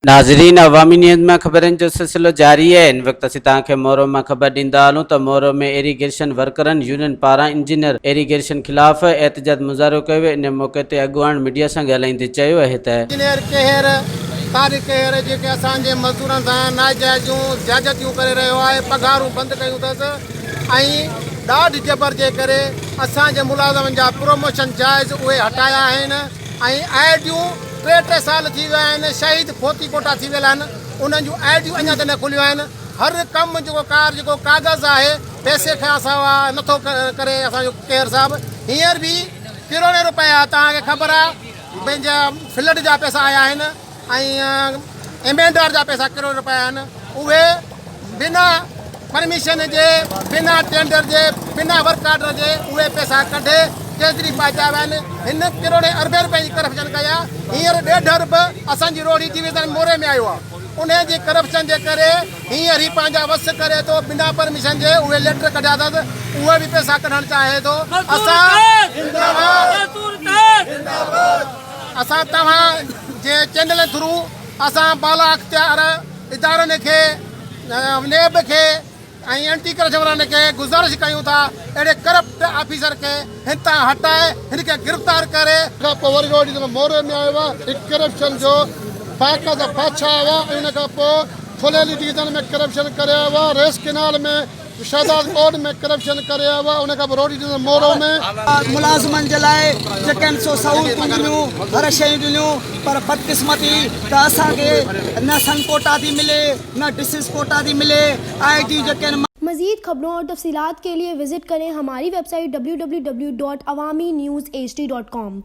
ناظرين عوامي نيوز مان خبرن جو سلسلو جاري آهي هن وقت اسين توهان کي مورو مان خبر ڏيندا هلون ته مورو ۾ ايريگيشن ورڪرن يونين پاران انجنيئر ايريگيشن خلاف احتجاج مظاهرو ڪيو ويو ان موقعي تي اڳواڻن ميڊيا سان ڳالهائيندي چيو اهي ته. انجنيئر ڪيهر طارق ڪيهر جيڪي اسان جي مزدورن سان ناجائزيون زيادتيون ڪري رهيو آهي پگهارون بند ڪيون اٿس ۽ ڏاڍ جبر جي ڪري اسان جي ملازمن جا پروموشن جائز اهي هٽايا آهن ۽ آء ڊيون ٽي ٽي سال ٿي ويا آهن شهيد فوتي ڪوٽا ٿي ويل آهن انهن جون آء ڊيون اڃا تائين نه کليون آهن هر ڪم جيڪو ڪار جيڪو ڪاغذ آهي پئسي کان سوا نٿو ڪري اسان جو ڪيهر صاحب هينئر به ڪروڙين روپيا توهان کي خبر آهي پنهنجا فلڊ جا پئسا آيا آهن ۽ ايم اينڊ آر جا پئسا ڪروڙين روپيا آهن اهي بنا پرميشن جي بنا ٽينڊر جي بنا ورڪ آرڊر جي اهي پئسا ڪڍي ٽريزري پهچايا ويا آهن هن ڪروڙين اربين روپين جي ڪرپشن ڪئي آهي هينئر ڏيڍ ارب اسان جي روهڙي ڊويزن موري ۾ آيو آهي انهي جي ڪرپشن جي ڪري هينئر هي پنهنجا وس ڪري ٿو بنا پرميشن جي اهي ليٽر ڪڍيا اٿس اهي به پئسا ڪڍڻ چاهي ٿو اسان اسان توهان جي چينل ٿرو اسان بالا اختيار ادارن کي نيب کي ۽ اينٽي ڪرپشن وارن کي گذارش ڪيون ٿا اهڙي ڪرپٽ آفيسر کي هتان هٽائي هن کي گرفتار ڪري. کان پوء وري روهڙي ضلعي موري ۾ آيو آهي هڪ ڪرپشن جو باقاعده بادشاهه آيو آهي ۽ ان کان پوء ڦليلي ڊويزن ۾ ڪرپشن ڪري آيو آهي ريس ڪينال ۾ شهداد ڪوٽ ۾ ڪرپشن ڪري آيو آهي ان کان پوء روهڙي ڊويزن مورو ۾. ملازمن جي لاء جيڪي آهن سو سهولتون ڏنيون هر شيون ڏنيون پر بدقسمتي ته اسان کي نه سن ڪوٽا ٿي ملي نه ڊسز ڪوٽا ٿي ملي آء ٽي جيڪي آهن. مزيد خبرون اور تفصيلات کے لئے وزٽ ڪرين ھماري website W W W dot Awami news H D dot com.